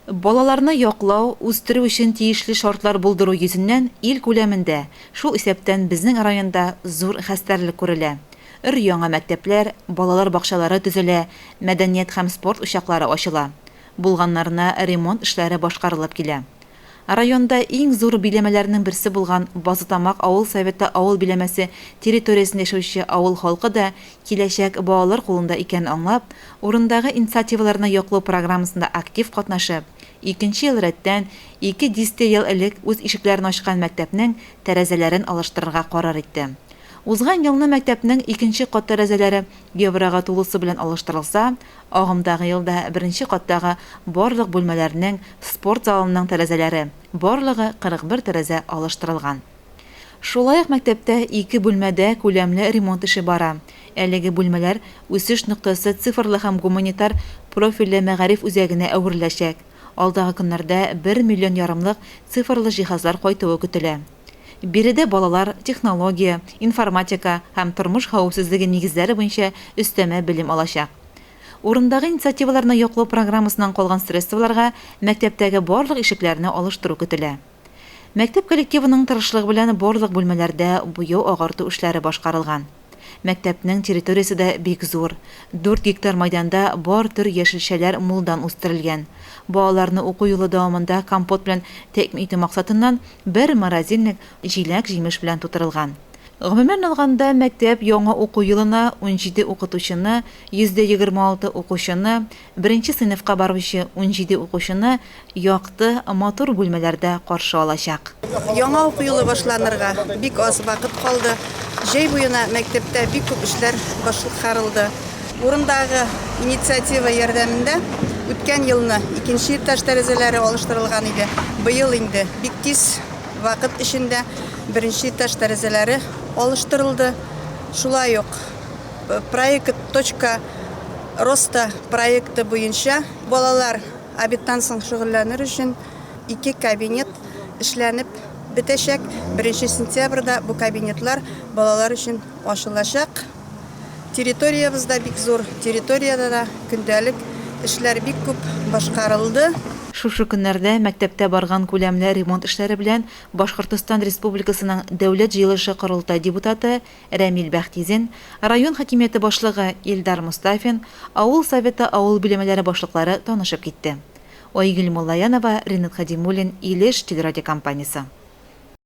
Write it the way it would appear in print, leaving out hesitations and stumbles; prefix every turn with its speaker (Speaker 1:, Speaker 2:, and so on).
Speaker 1: Балаларны яклау, үстерү өчен тиешле шартлар булдыру йөзеннән ил күләмендә, шул исәптән безнең районда зур хәстәрлек күрелә. Өр-яңа мәктәпләр, балалар бакчалары төзелә, мәдәният һәм спорт учаклары ачыла. Булганнарына ремонт эшләре башкарылып килә. Районда иң зур биләмәләрнең берсе булган Базытамак авыл Советы авыл биләмәсе территориясендә яшәүче авыл халкы да киләчәк балалар кулында икәнен аңлап, урындагы инициативаларны яклау программасында актив катнашып, икенче ел рәттән ике дистә ел элек үз ишекләрен ачкан мәктәпнең тәрәзәләрен алыштырырга карар итте. Узган елны мәктәпнең икенче кат тәрәзәләре еврога тулысы белән алыштырылса, Агымдагы елда беренче каттагы барлык бүлмәләрнең, спорт залының тәрәзәләре, барлыгы 41 тәрәзә алыштырылган. Шулай ук мәктәптә ике бүлмәдә күләмле ремонт эше бара. Әлеге бүлмәләр Үсеш ноктасы цифрлы һәм гуманитар профильле мәгариф үзәгенә әвереләчәк. Алдагы көннәрдә бер миллион ярымлык цифрлы җиһазлар кайтуы көтелә. Биредә балалар технология, информатика һәм тормыш хәвефсезлеге нигезләре буенча өстәмә белем алачак. Урындагы инициативаларны яклау программасыннан калган средстволарга мәктәптәге барлык ишекләрне алыштыру көтелә. Мәктәп коллективының тырышлыгы белән барлык бүлмәләрдә буяу-агарту эшләре башкарылган. Мәктәпнең территориясе дә бик зур. Дүрт гектар майданда бар төр яшелчәләр мулдан үстерелгән. Балаларны уку елы дәвамында компот белән тәэмин итү максатыннан бер морозильник җиләк-җимеш белән тутырылган. Гомумән алганда, мәктәп яңа уку елына 17 укытучыны, 26% укучыны, беренче сыйныфка баручы 17 укучыны якты, матур бүлмәләрдә каршы алачак.
Speaker 2: Яңа уку елы башланырга бик аз вакыт калды. Җәй буена мәктәптә бик күп эшләр башкарылды. Урындагы инициатива ярдәмендә үткән елны икенче этаж тәрәзәләре алыштырылган иде. Быел инде бик тиз вакыт эчендә беренче этаж тәрәзәләре алыштырылды. Шулай ук проект Точка роста проекты буенча балалар обедтан соң шөгыльләнер өчен ике кабинет эшләнеп бетәчәк. Беренче сентябрьдә бу кабинетлар балалар өчен ачылачак. Территориябез дә бик зур. Территориядә дә көндәлек эшләр бик күп башкарылды.
Speaker 1: Шушы көннәрдә мәктәптә барган күләмле ремонт эшләре белән Башкортостан Республикасының Дәүләт җыелышы-Корылтай депутаты Рәмил Бәхтизин, район хакимияте башлыгы Илдар Мостафин, авыл Советы авыл биләмәләре башлыклары танышып китте. Айгөл Муллаянова, Ренат Хадимуллин, Илеш телерадиокомпаниясе.